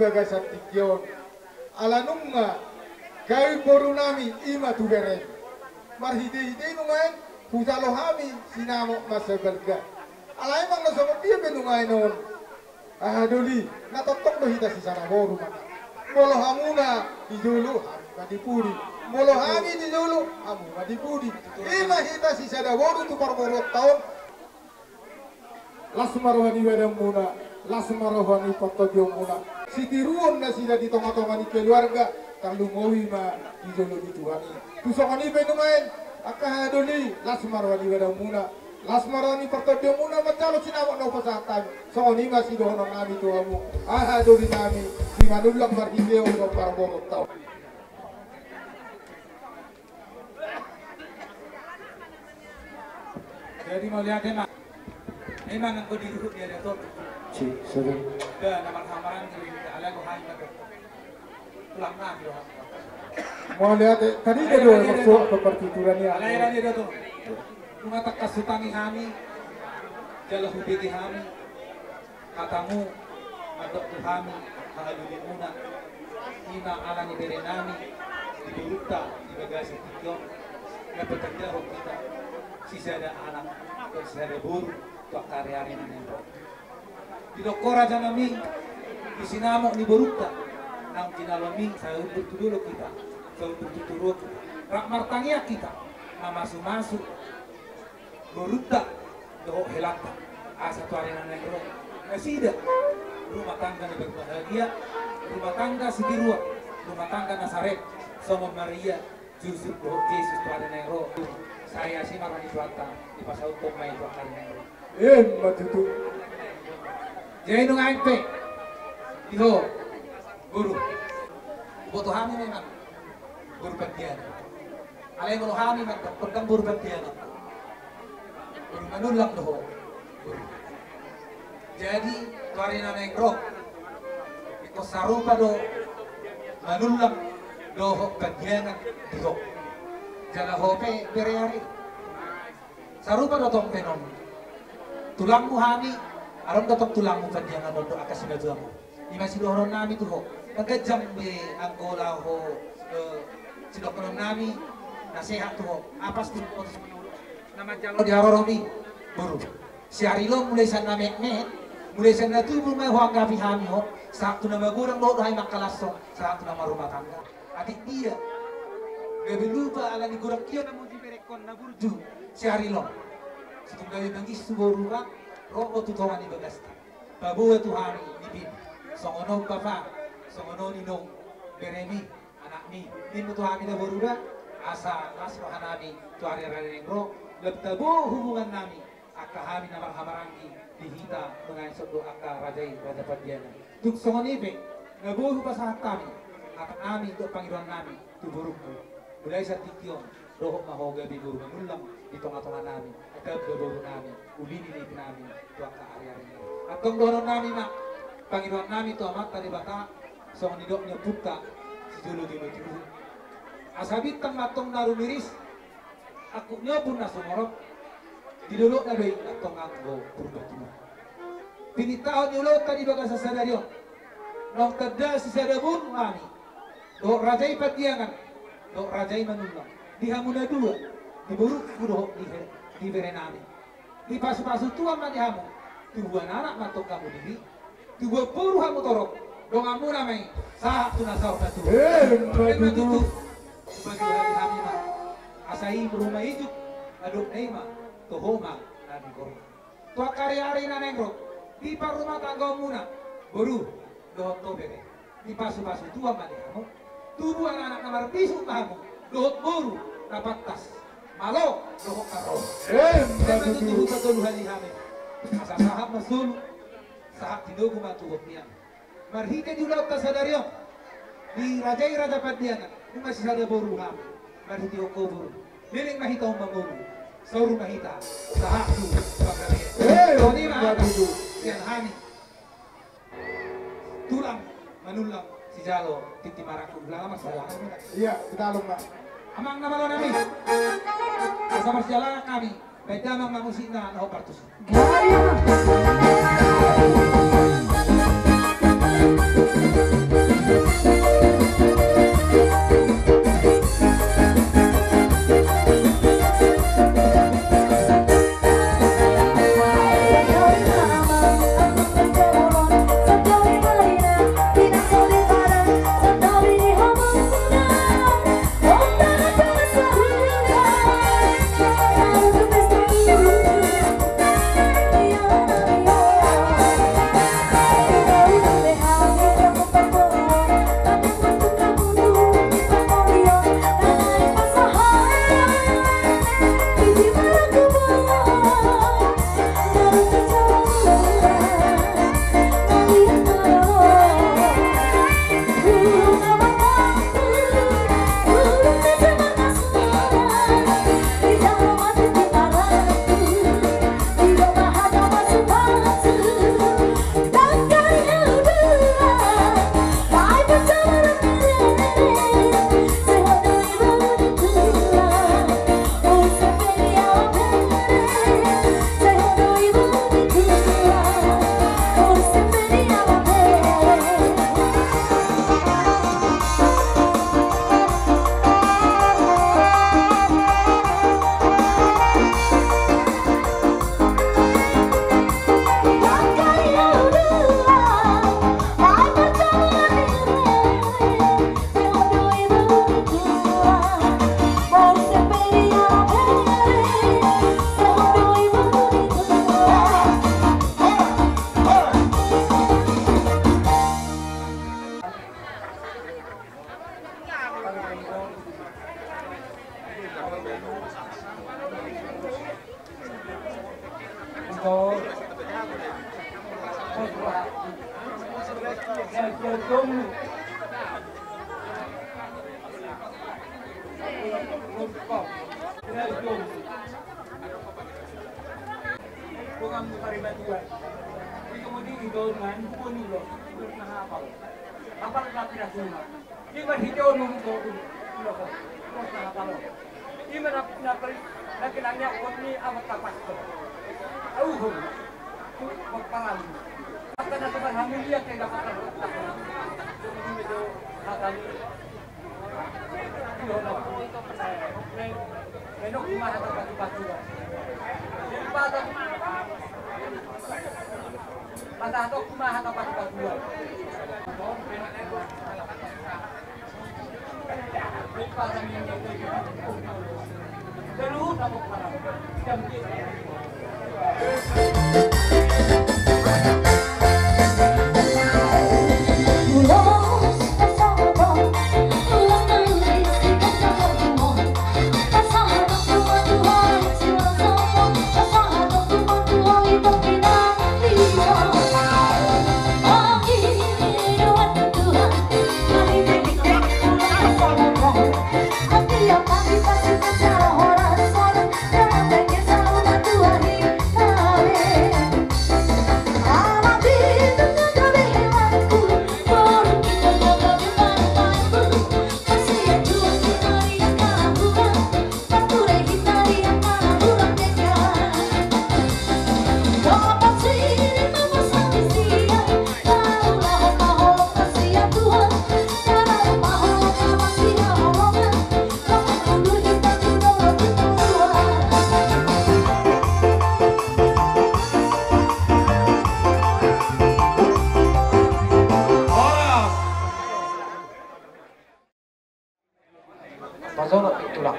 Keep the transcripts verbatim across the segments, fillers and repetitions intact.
Bagasan tingki on, ala nunga gabe boru nami ima tu bere. Marhite-hite i nuaeng hujalo hami sinamot mansai balga. Alai manang na songon dia pe nuaeng on, aha doli, na tongtong do hita sisada boru ma. Molo hamuna di jolo, hami ma di pudi. Molo hami di jolo, hamu ma di pudi. Ima hita sisada boru tu parboruonta on. Las ma roha ni badanmuna, las ma roha ni partondionmuna. Sitiruon nasida di tonga-tonga ni keluarga, tarlumobi ma di jolo ni Tuhan i. Tu songon i pe nuaeng, angka aha doli, las ma roha ni badanmuna, las ma roha ni partondionmuna, manjalo sinamot na hupasahat hami. Songon i ma sidohonon nami tu hamu, aha doli nami, si Manullang marhite on dohot parboruonta on. Jadi mauliate ma. Emang anggo di ruhut dia dato. Cik, sorry. Da na marhamaranggi alai ko hai maka. Tulang nami do. Mauliate tadi dia do maksud ke partituran ya. Alai dia dato. Cuma tak kasutangi kami. Jala hubege kami. Hatamu mandok tu hami, hahalulimuna, ima ala ni bere nami, di borunta, di bagasan tingki on, na petandahon hita, sisada anak, dohot sisada boru, tu angka ari-ari na naeng ro. Didok ho raja nami, di sinamot ni borunta, naung jinalo nami, saunduk tu dolok hita, saunduk tu toruan hita, rap martangiang hita, mamasu-masu, borunta dohot helanta, asa tu ari na naeng ro nasida rumah tangga na berbahagia, rumah tangga sitiruan, rumah tangga na sarek, songon Maria, Yusuf dohot Jesus tu ari na naeng ro. Sai asi ma roha ni Tuhanta, dipasaut ho ma i tu ari na naeng ro. Emma tutu. Jadi nunga aek pe, di ho, boru. Boto hami memang boru Pandiangan. Alai molo hami mandok, gondang boru Pandiangan. Boru Manullang do ho. Boru. Jadi tu ari na naeng ro, ingkon sarupa do Manullang dohot Pandiangan di ho. Jala ho pe bere ari. Sarupa do tong pe non. Tulangmu hami, adong do tong tulangmu Pandiangan on dohot angka simatuamu. Ima sidohonon nami tu ho. Mangganjang be anggo laho, eh, sidohonon nami nasehat tu ho. Apala tu ho na manjalo di haroromi, boru. Si ari on mulai sian na metmet, mulai sian na tubu ma huanggapi hami ho, sahat tu na magodang dohot hami mangkalashon, sahat tu na marrumah tangga. Atik dia gabe lupa ala ni godang dia na muji berengkon na burju si ari on. Situng gabe mangisu boru, ro ho tu tonga ni bagasta. Paboa tu hami nipin, songon on bapa, songon on inong, beremi, anakmi, ninmu tu hami da boru da, asa las roha nami tu ari na naeng ro, lam tabo hubungan nami, angka hami na marhahamaranggi di hita, mangae sondo angka raja i, raja Pandiangan. Tung songon i pe, na boi hupasahat hami hata nami dohot pangidoan nami tu borungmu. Mulai sian tingki on, dohot ma ho gabe boru Manullang di tonga-tonga nami, gabe boru nami, uli ni nami tu angka ari-ari. Antong dohonon nami ma pangidoan nami tu Amanta Debata, songon nidok ni ompunta sijolo-jolo tubu. Asa bintang ma antong na rumiris, angkup ni ombun na sumorop, di dolokna do i antong anggo Purba Tubu. Pinintahon ni ulaonta di bagasan sadari on, naung tanda sisada boru hami, dohot raja i Pandiangan, dohot raja i Manullang, di hamu na dua, di borungku dohot di he-, di bere nami. Dipasu-pasu Tuhan ma di hamu, tubuan anak ma antong hamu diri, tubuan boru hamu torop, donganmuna ma i, sahat tu na saur matua. Emma tutu. Emma tutu. Bagi hami ma, asa i ruma ijuk, adong na i ma, toho ma na di boru. Tu angka ari-ari na naeng ro, di parrumahtanggaonmuna, boru, dohot ho bere, dipasu-pasu Tuhan ma di hamu, tubuan anak na marbisuk ma hamu, dohot boru na pantas, malo dohot na ro. Emma tutu. Emma tutu. Hupatolu hali hami. Asa sahat ma solu, sahat tinogu ma tu bontean. Marhite di ulaonta sadari on, di raja i raja Pandiangan, nunga sisada boru hami. Marhite ho boru, leleng ma hita on mamboru, saur ma hita, sahat tu panggabean. Emma tutu. Songon i ma hata sian hami. Tulang Manullang sijalo tintin marangkup, ulang ma salah. Iya, kita alun ma. Amang na malo nami, asa marsialangan hami, baen damang ma musikna na hombar tusi. Gaya. Dongan mu paribantuan. Itu mau di dongan, bukan dulu. Terus nah apa? Apa lagi rasa? Di mana hijau nunggu tu? Terus nah apa lo? Ima na, na, na kinangiangkon ni amat tapas ko. Auhum. Tu paparan. Maka na teman hamulia ke dapat. Hatani. Menok ma hata patu-patu. Jadi patah. Patah tok ma hata patu-patu. Pasono tulang.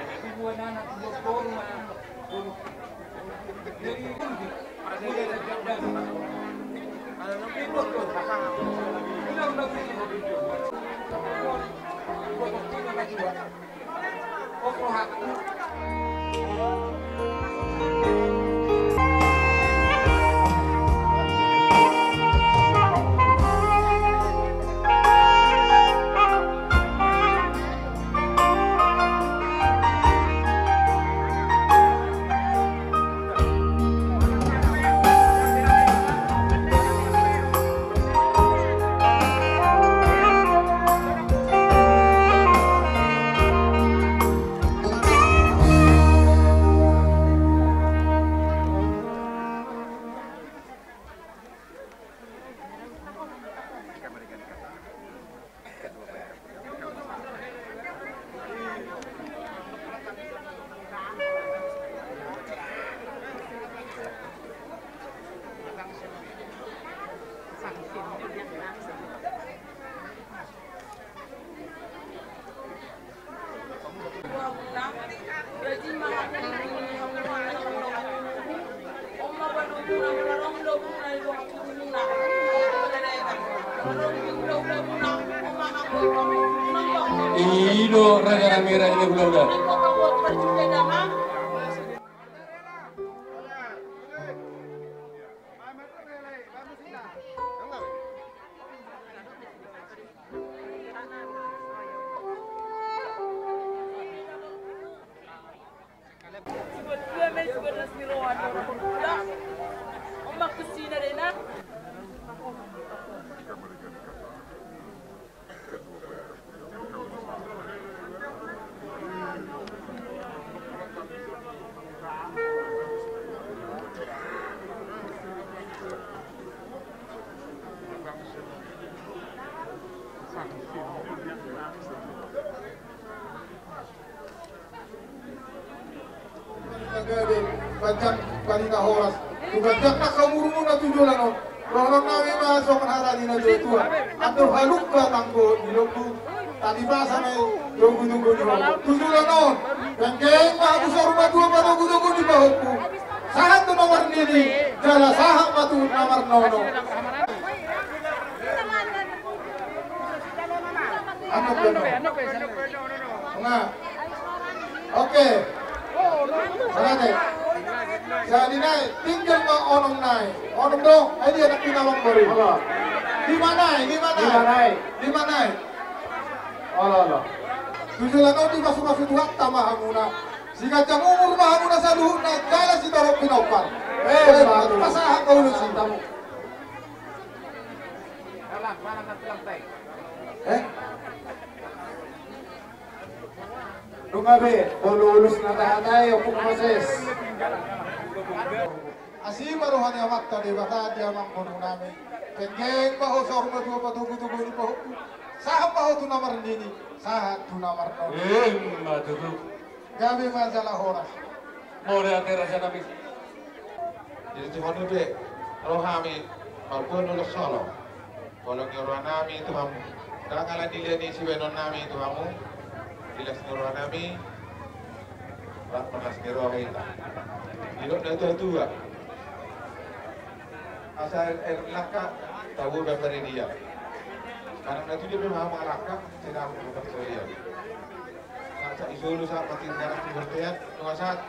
I do raja nami, raja ni hulahula. Panjang barita horas. Tu panjang na umurmuna tu joloan on. Dohonon nami ma songon hata ni na tua-tua. Andor halumpang anggo di lombu. Tali pasa ma i togu-togu ni ho. Tu joloan on. Dengke ma hamu saur matua patogu-togu ni pahompu. Sahat tu na marnini, jala sahat ma tu na marnono. Anu, anu. Nah. Oke. Oke. Jadi nai, tinggal ma onom nai. Onom do, ai dia nak pinalong baru. Olo. Lima nai, lima nai. Lima nai. Lima nai. Olo, olo. Tujuh lakau di pasu-pasu Tuhanta ma hamuna. Siganjang umur ma hamuna saluhutna, jala sitorop pinompar. Eh, eh, ma tutu. Pasahat ma ulos i. Tamu. Eh? Nunga be, molo ulos na tahatai, Ompung Moses. Asi ma roha ni Amanta Debata di amangboru nami. Penggeng ma ho saur matua patogu-togu ni pahompu. Sahat ma ho tu na marnini, sahat tu na marnono. Ima tutu. Gabe ma jala horas. Mauliate raja nami. Jadi tu hanu be, ro hami, marbue ulos solo. Holong ni roha nami tu hamu. Ndang ala dilean ni sibahenon nami tu hamu. Di las ni roha nami. Ba, marlas ni roha hita. Didok na tua-tua. Asa, eh, langka, tabo pe paridian. Manang na tudia pe ma hamu langka, sinamot pe paridian. Sahat-sahat i solu, sahat mati, sahat tu bortean, nunga sahat.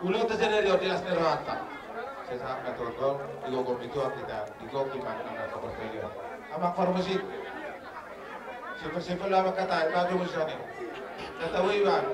Ulaonta sadari on di las ni rohanta. Sai sahat ma tu on, di gogo ni Tuhan hita, di gogo i ma nang na tu bortean. Amang parmusik. Simpel-simpel amang hata, i ma tu musik on i. Kata wei bang.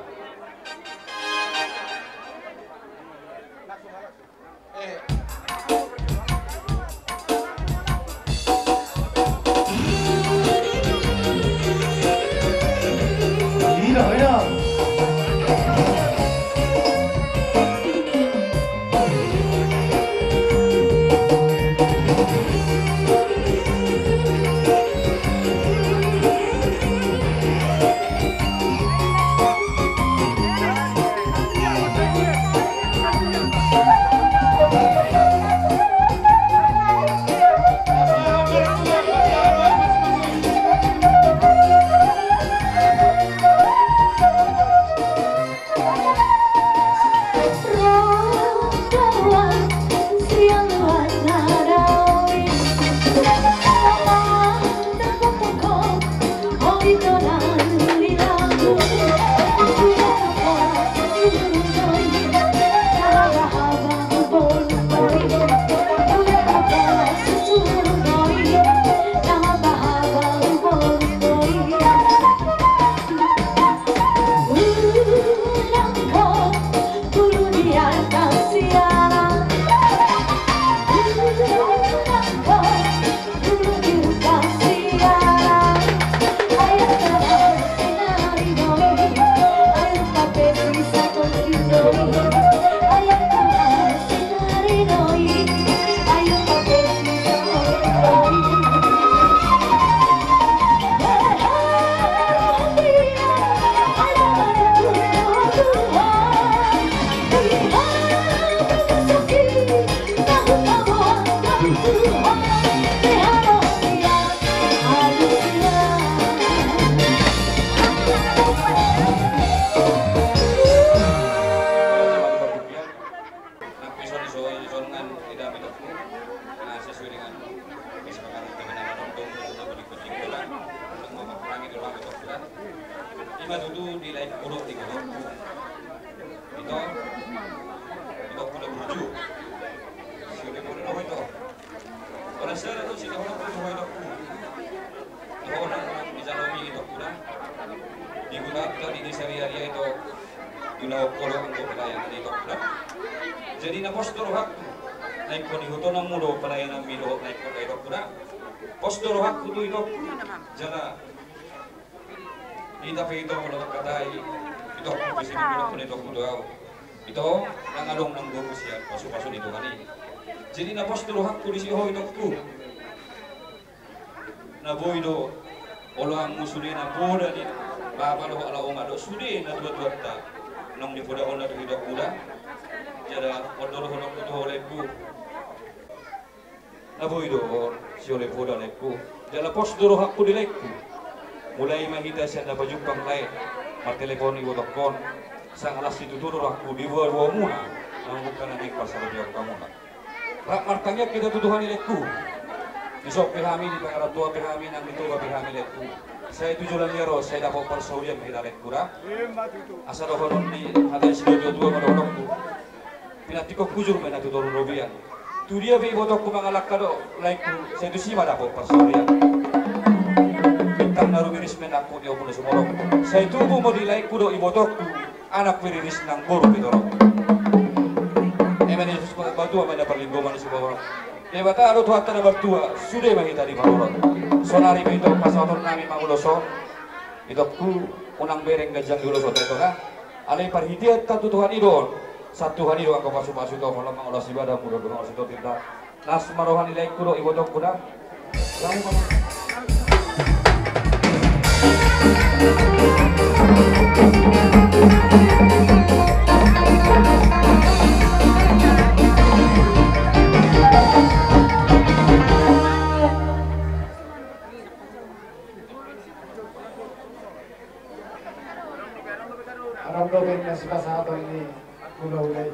Nang pe songon i songon i, ida ma itongku, na sesuai dengan kesepakatan kami na manondong, na paling penting adalah untuk memperangi dulu itongku, kan? Ima tutu di lae pudok di gogorku. Ito, itongku na burju. Siode pudok ito. Orang sada do sini orang pudok itongku. Dohonon di jalomi itongku da. Di guranta di desa Riaria ito. Gunaon ho do anggo pelayanan itongku da. Jadi na pos do rohangku. Na ingkon ihutononmu do pelayananmi dohot na ingkon da itongku da. Pos do rohangku tu itongku. Jala hita pe ito molo mangkatai itongku pe sini, itongku tu au. Ito, ndang adong nang gogo sian pasu-pasu ni Tuhan i. Jadi na pos do rohangku disi ho itongku. Na boi do oloanmu sude na poda ni bapa dohot ala omak dohot sude natua-tuanta. Naung dipodahonna tu itongku da. Jala on do dohononku tu ho laengku. Na boi do on siole poda laengku. Jala pos do rohangku di laengku. Mulai ma hita sian na pajumpang lae. Martelepon ibotohon. Sangalas situtu do rohangku di dua-duamuna. Naung bukan na naeng parsaripeon hamuna. Rap martangiang hita tu Tuhan i laengku. Dison pe hami, di pangarantoan pe hami, nang di Toba pe hami laengku. Sai tu joloan i ro, sai dapot parsaulian ma hita laengku da. Asa dohonon ni hata ni situa-tua ma dohononku. Nanti kok kujur ma na tu toru robian. Tu dia pe ibotongku mangalangka do laengku, sai tusi ma dapot parsaulian. Bintang na rumiris ma nangkok di ombun na sumorop. Sai tubu ma di laengku do ibotongku, anak pe riris nang boru pe torop. Eme na Jesus ma na parlinggoman ni siborok. Debata do Tuhanta na martua, sude ma hita diparorot. Saonari ma ito pasahaton nami ma ulos on. Itongku, unang bereng ganjang di ulos on, ito na. Alai parhitean tu Tuhan i do on. Sian Tuhan i do angka pasupasu, ito, molo mangulos ibada, molo mangulos ito tinta. Las ma roha ni laengku do ibotongku da. Adong dope na sipasahaton ni hulahula i.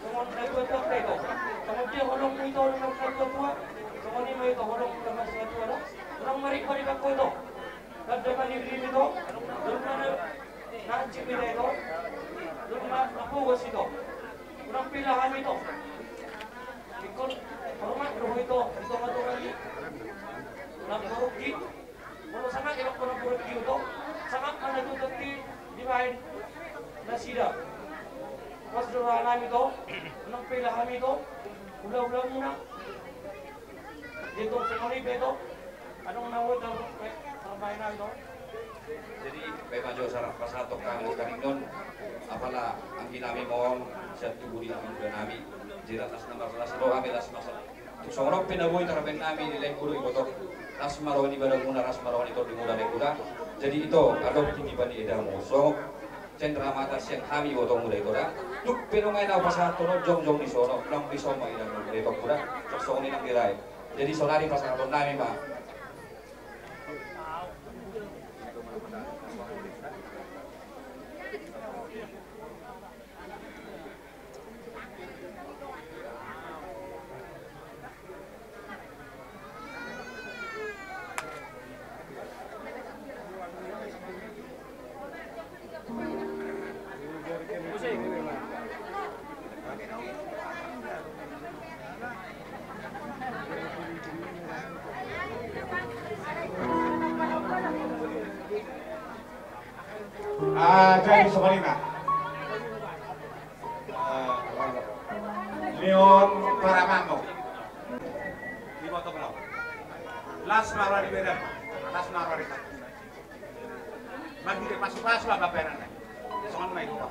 Songon na tua-tua pe ito. Songon dia holong ni ito, holong na tua-tua. Songon i ma ito holong na tua-tua. Unang marikot di bangko ito. Tanda ma ni diri ito. Unang na hansit ito. Unang na pogos ito. Unang pila hami ito. Ingkon hormat do ho ito. Ito ma ito hami. Unang marungkil. Molo sangap, ibaen na buruk di ito, sangap ma na tutu dibaen nasida. Pos do roha nami ito, unang pila hami ito, hulahula muna. Di tong songon i pe ito, adong na boi tarbaen nami ito. Jadi, baen ma jo sara pasahaton hami karingon, apala anggi nami ma on, sian tubu ni amangboru nami, jadi las na marlas roha pe, las ma sala. Tung songon on pe na boi tarbaen nami di laengku dohot ibotongku. Las ma roha ni badanmuna, las ma roha ni tondimuna laengku da. Jadi ito, adong tinggi panidamu. Songon cendramata sian hami ibotongmu da ito da. Tung pe nunga i na hupasahathon on jongjong di son on, nang di son ma idamu da itongku da. Songon i nang di lae. Jadi saonari pasahaton nami ma. Ah, jadi songon i ma. Ah, Leon Paramano. Di motor lo. Las ma roha ni badan. Las ma roha ni badan. Mangihut pasupasu ma baperan. Songon i ma ito.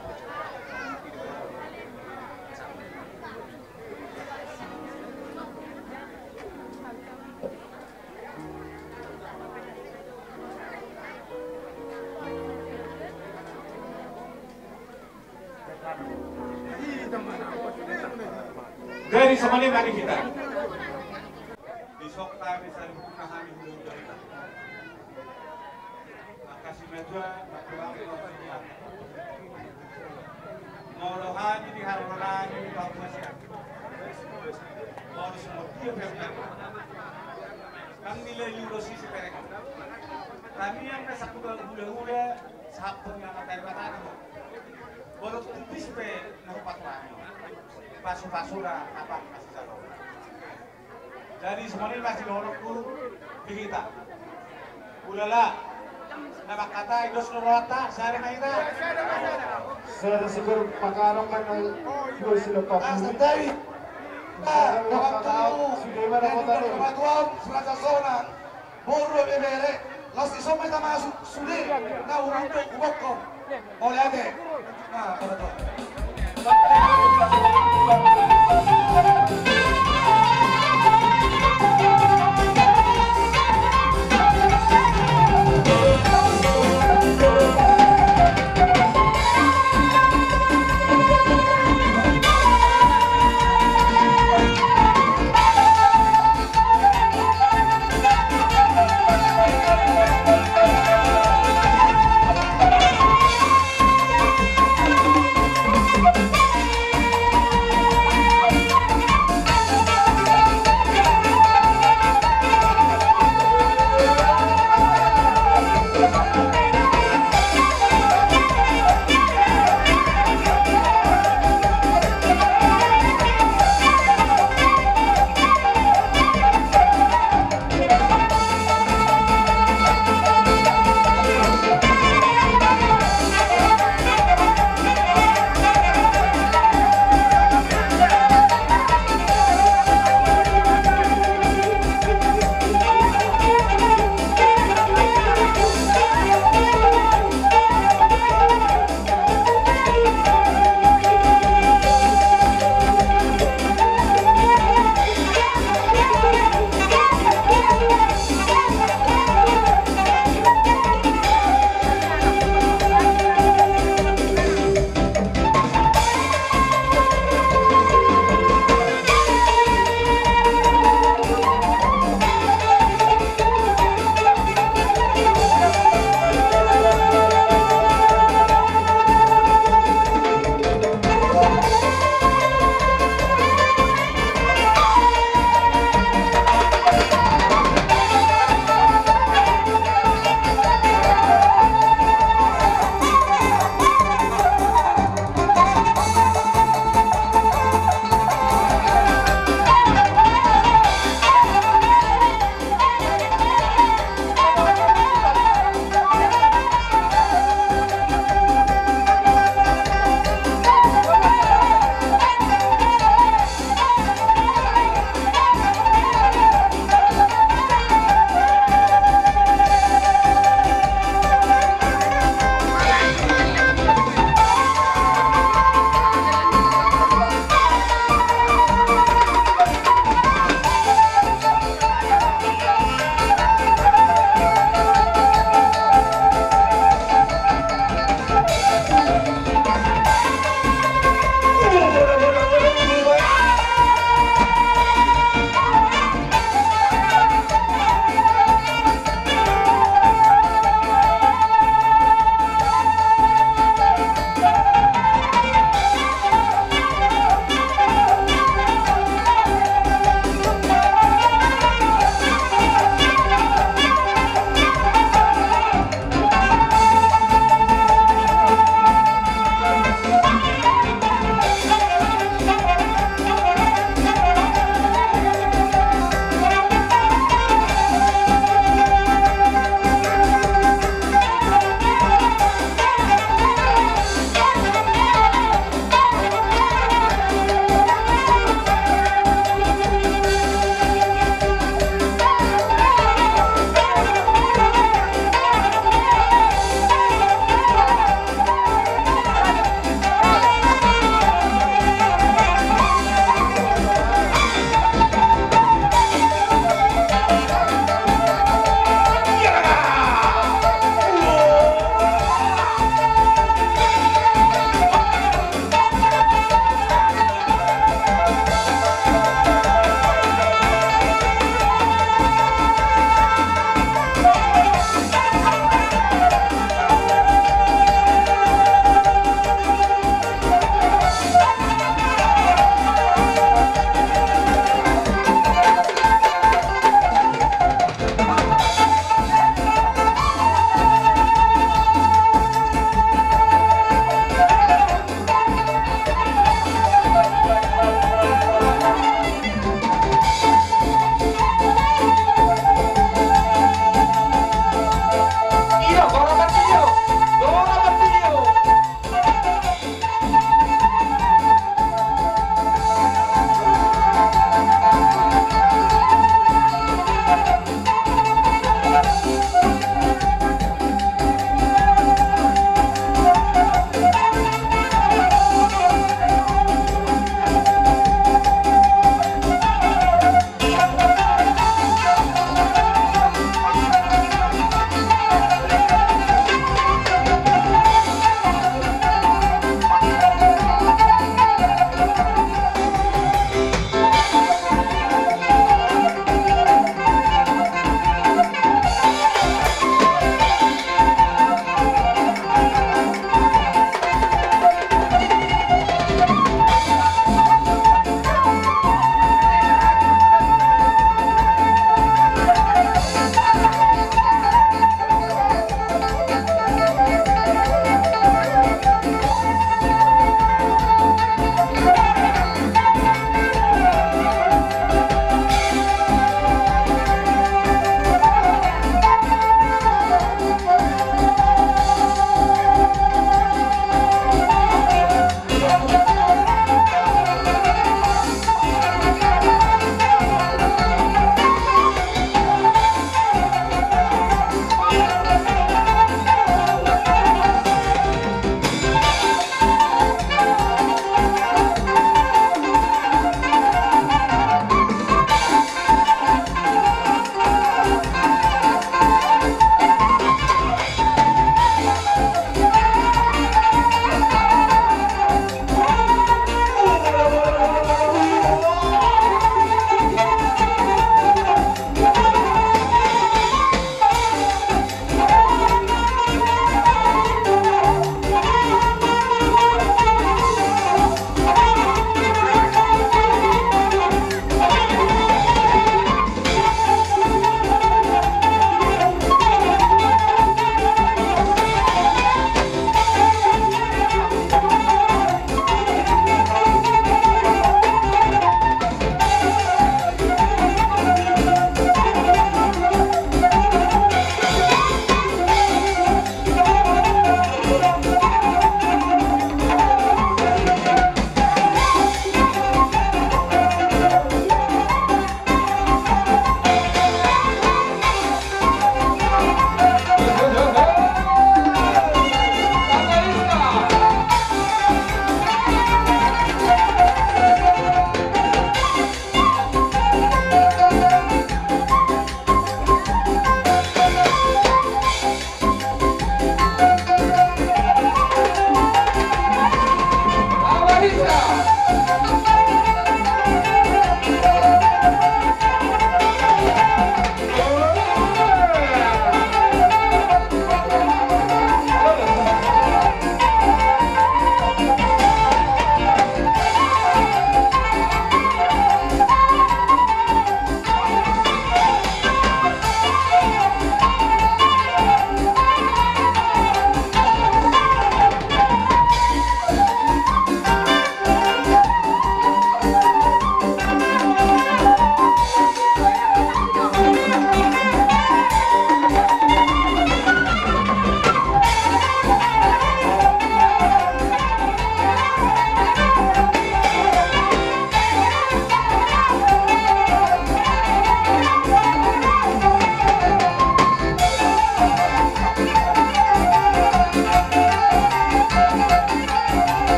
Jadi songon i ma di hita. Di son hami saluhutna hami hulahula. Angka simatua, matulang, molo hami di haroro nami di Papua sian. Molo songon dia pe hami. Kan nilai lurus i sipereng. Hami angka sakuda hulahula, sahaphon ni Amanta Debata do. Molo tubis pe na hupatuan. Pasupasuna abang na sisalo. Jadi songon i ma sidohononku di hita. Ulala. Na mangkatai dos do rohanta, sada ma hita. Sada, syukur, pakaadong ma na dua sidohononku. Astagfirullah. Patua, patua, si Raja Sona, boru, bebere, laos dison ma hita masuk sude na hurunduk hubokkon. Mauliate.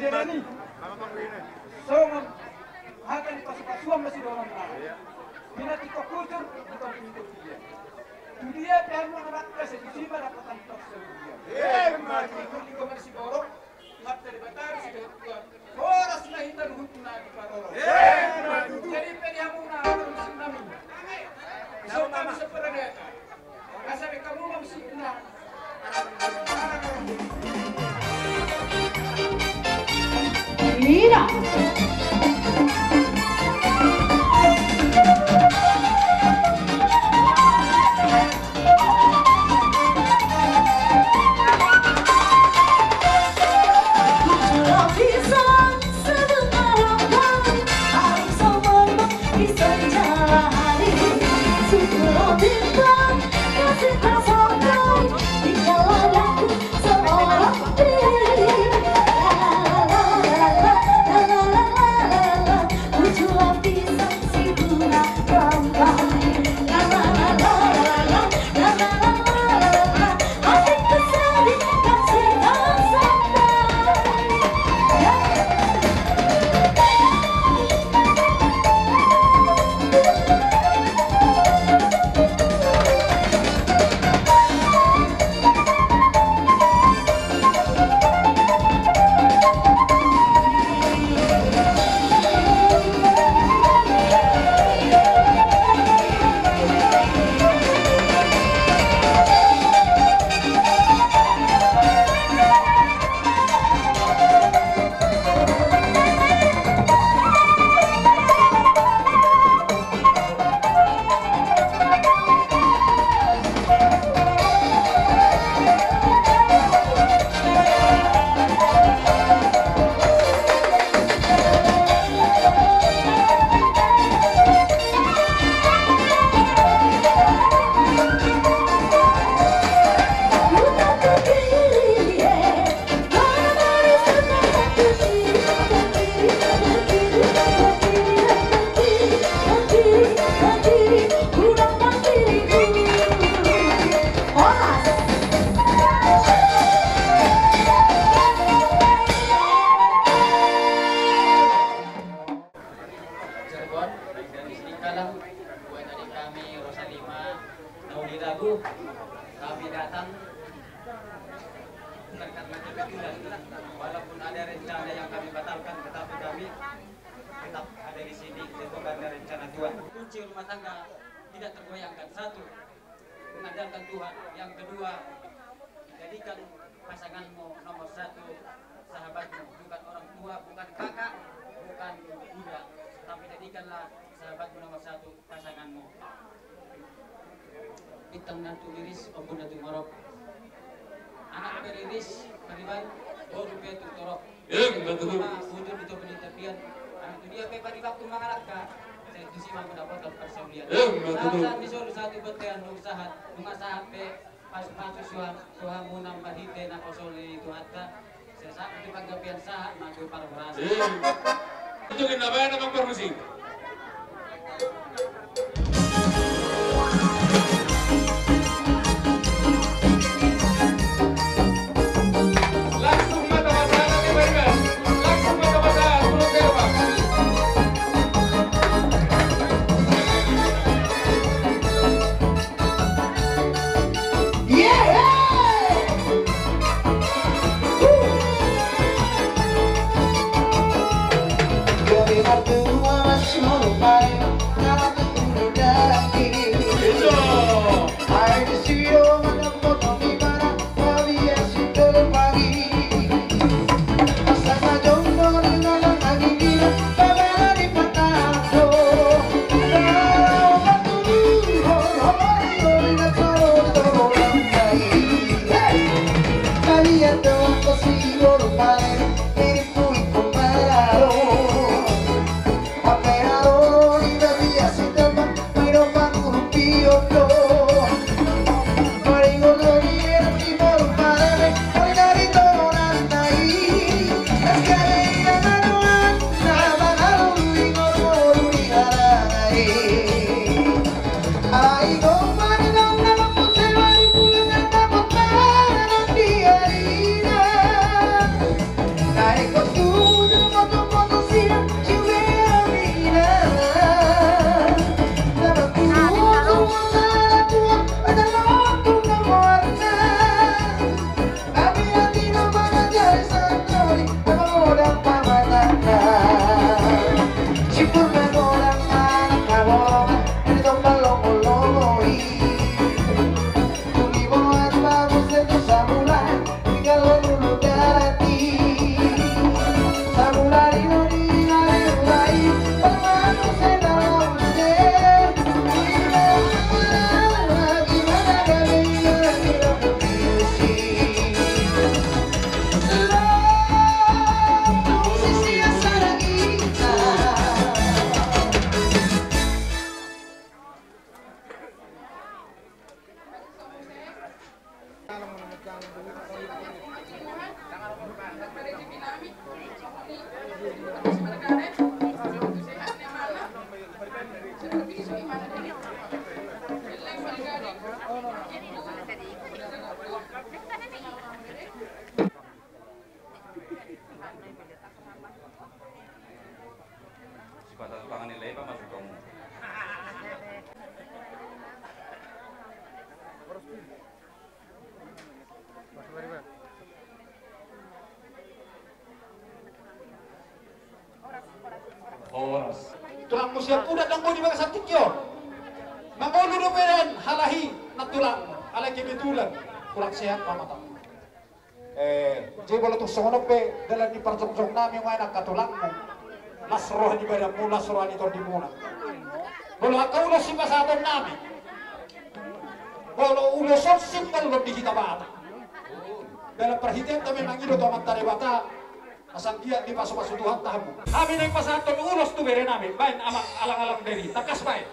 Jadi, songon hata ni pasu-pasuan ma sidongan na pinantikhon hujur, bukan pinantikhon dia. Tu dia pe hamu na mangkasai, tu si ma dapotan parsaulian. Ima tutu. Di gomar siborok, Marta Debata, si Tuhan. Horas ma hita luhutna diparorot. Jadi pe di hamu na, hamu musim nami. Isop kami seperadata. Asa pe hamu ma musim na. Ira. Cirebon, dari sini kalang, buat adik kami Rosalima, Nauli Ragu, kami datang bukan karena kebetulan. Walaupun ada rencana yang kami batalkan, tetapi kami tetap ada di sini, itu karena rencana Tuhan. Kunci rumah tangga tidak tergoyahkan. Satu, mengandalkan Tuhan. Yang kedua, jadikan pasanganmu nomor satu, sahabatmu, bukan orang tua, bukan kakak, bukan bunda, tapi jadikanlah sahabatmu nomor satu, pasanganmu. Bintang na tung riris, ombun na tung torop. Anak pe riris, pariban, boru pe tung torop. Em, betul. Bujur di topi ni tapian. Anak tu dia pe pariban tu mangalangka. Sai tu si ma dapotan parsaulian. Em, betul. Sahat-sahat ni solu, sahat tu bontean, nunga sahat, nunga sahat pe pasu-pasu suang, tu hamu na marhite naposo ni Tuhanta. Sai sahat tu panggabean, sahat ma tu parhorasan. Em. Untukin na baen amang parmusik. Sian pudan dang boi di bagasan tingki on. Mangolu dope dalan halak i nantulangmu, alai kebetulan kurang sehat ma amatangmu. Eh, jadi molo tung songon on pe dalan ni parjongjong nami ma i nang angka tulangmu. Las roha ni badanmu, las roha ni tondimuna. Molo angka ulos sipasahaton nami, molo ulos on simbol do di hita Batak. Dalan parhitean nami mangido tu Amanta Debata, asa anggiat dipasupasu Tuhanta hamu. Hami naeng pasahathon ulos tu bere nami, baen amang alang-alang dari, tangkas baen.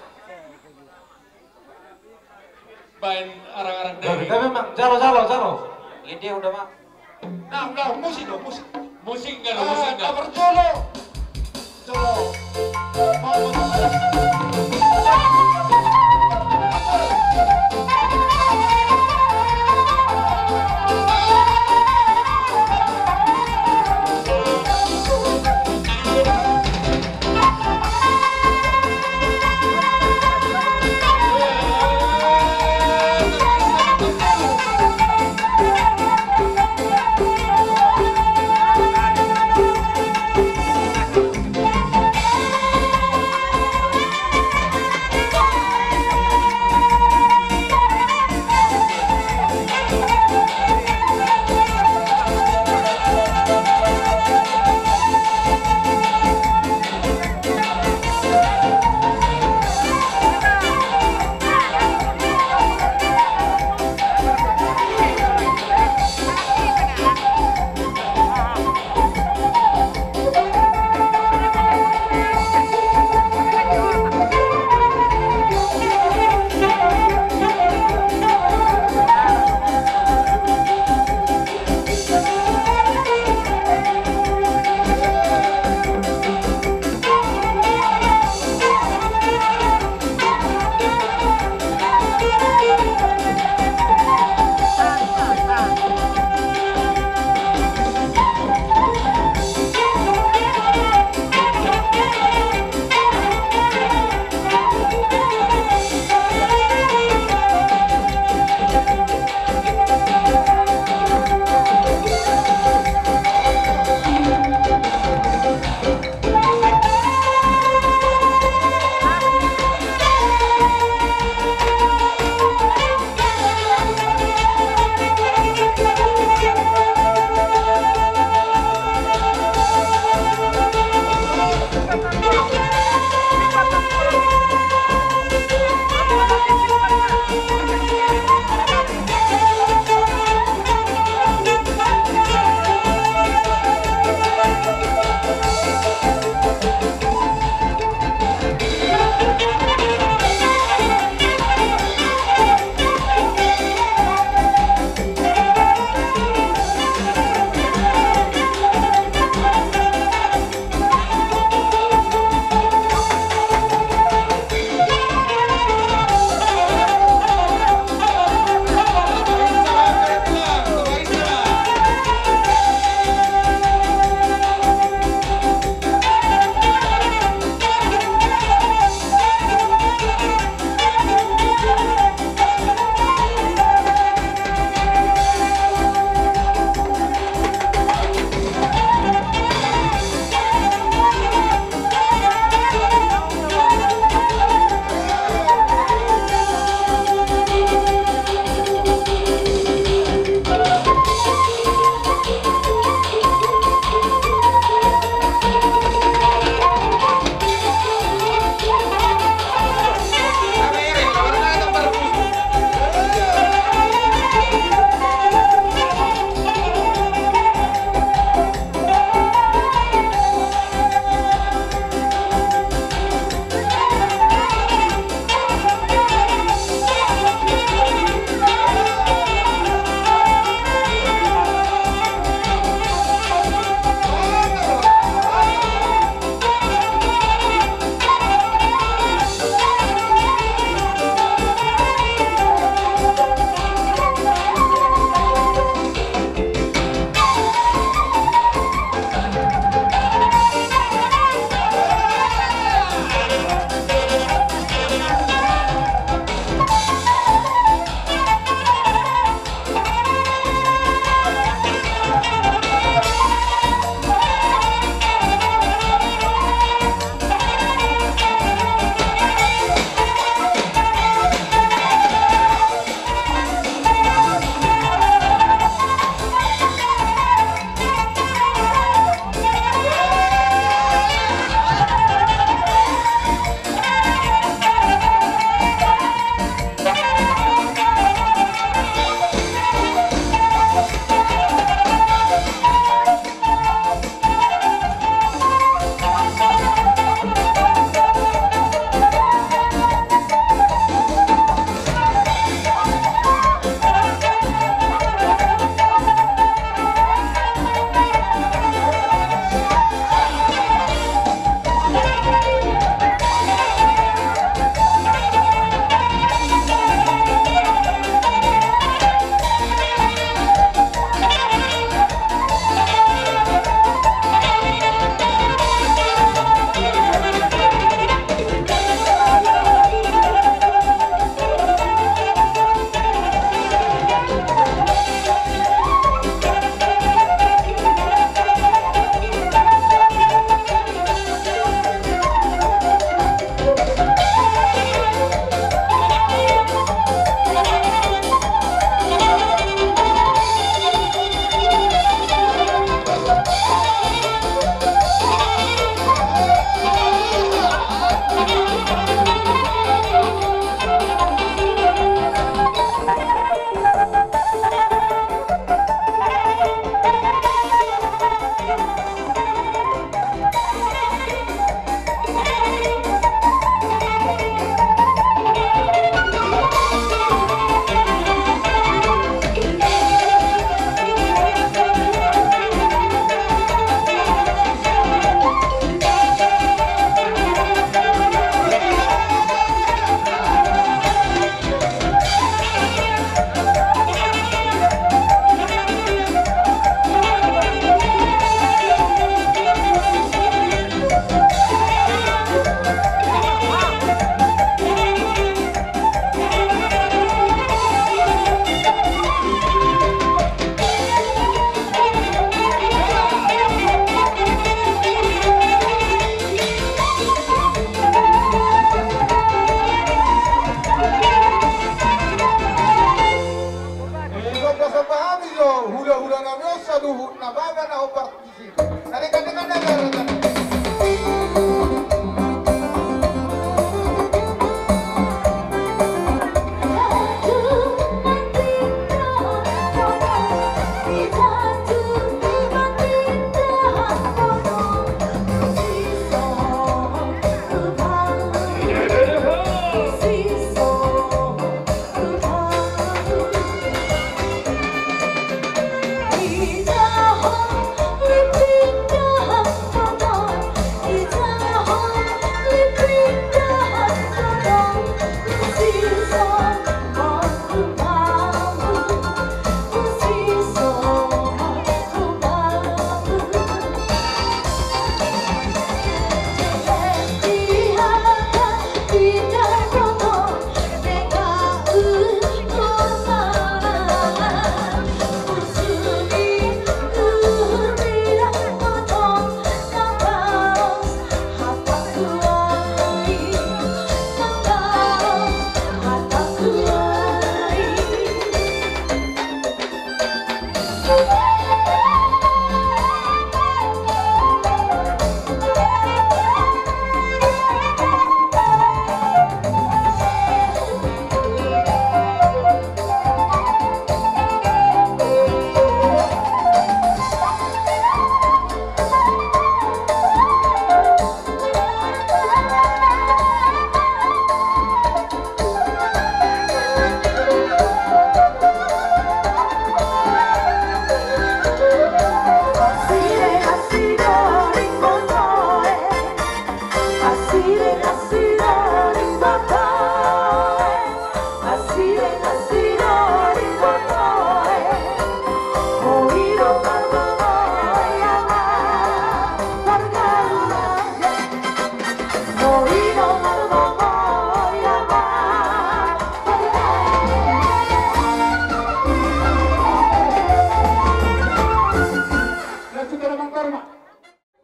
Baen arang-arang dari. Dari, dari, Mang. Jalo, jalo, jalo. Iya, dia udah, Mang. Nah, udah, musik dong, musik. Musik enggak ada, musik enggak? Ah, jolo. Jolo. Mau, mau, mau.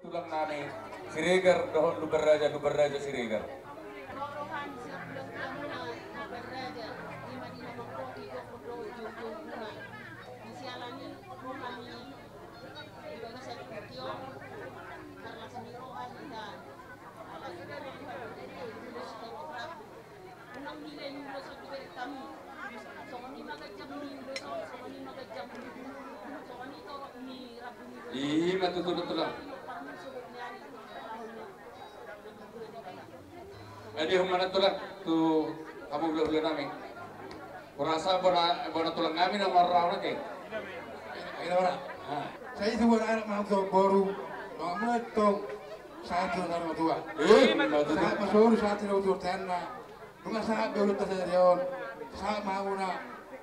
Tulang nami Siregar dohot Lumban Raja, Lumban Raja Siregar. I ma tutu, tulang. Edi, homa na tulang tu hamu hulahula nami. Hurasa bona, bona tulang nami na marrau nangkin. Akhirnya ora. Sai tu bona anak maham tu boru. Mamu tong. Sahat tu na tua. Eh, ma tutu. Sahat ma soru, sahat tu na tua tanna. Nunga sahat be ulut ta sadari on, sahat ma hamuna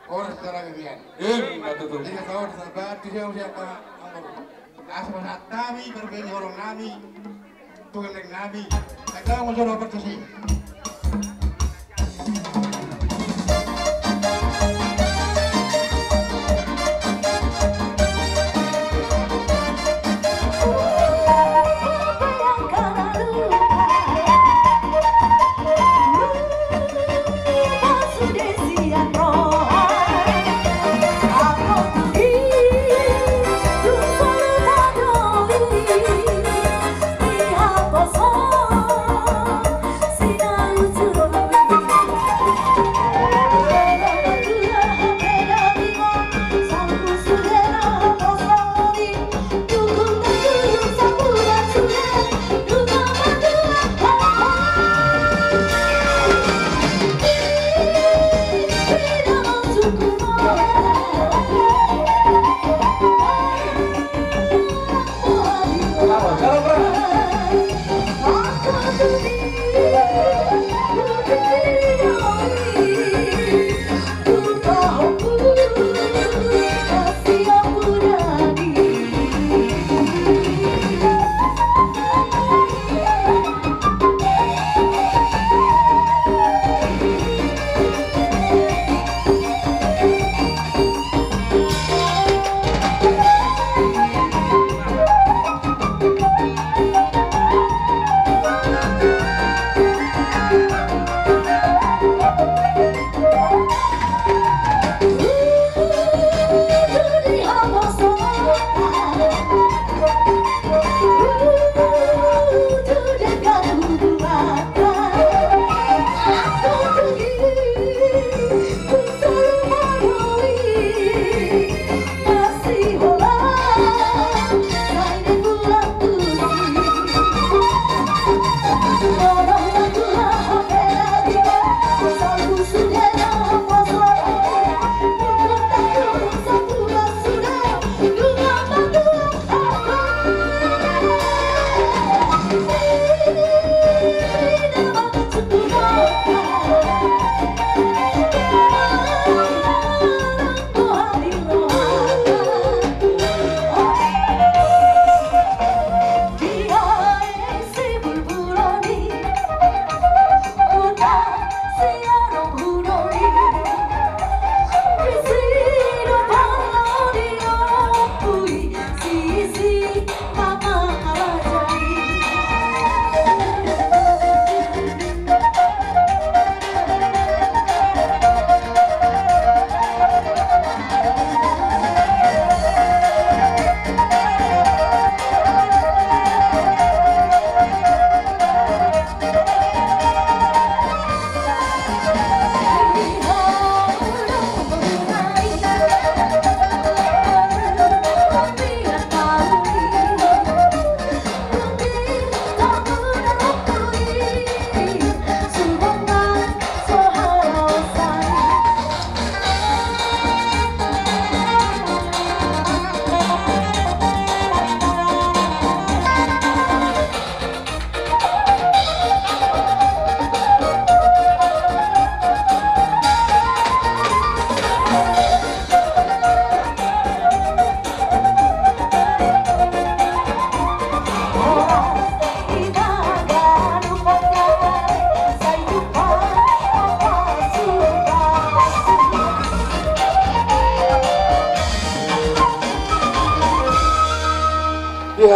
horas jala gabe an. Ima tutu. Jadi, sahat sabat tu sia usia ta amor. Asa ma sahat nami, parbeni horong nami, tu gelleng nami. Ai tau ma jolo partusi.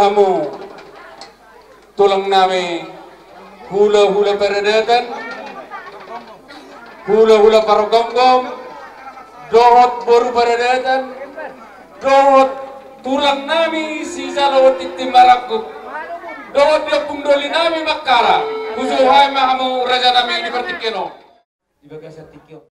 Hamu tulang nami, hula-hula paradatan, hula-hula pargomgom, dohot boru paradatan, dohot tulang nami sijalo tintin marangkup, dohot di ompung doli nami Mangkara, husuhai ma hamu raja nami di partingkian on. Di bagasan tingki on.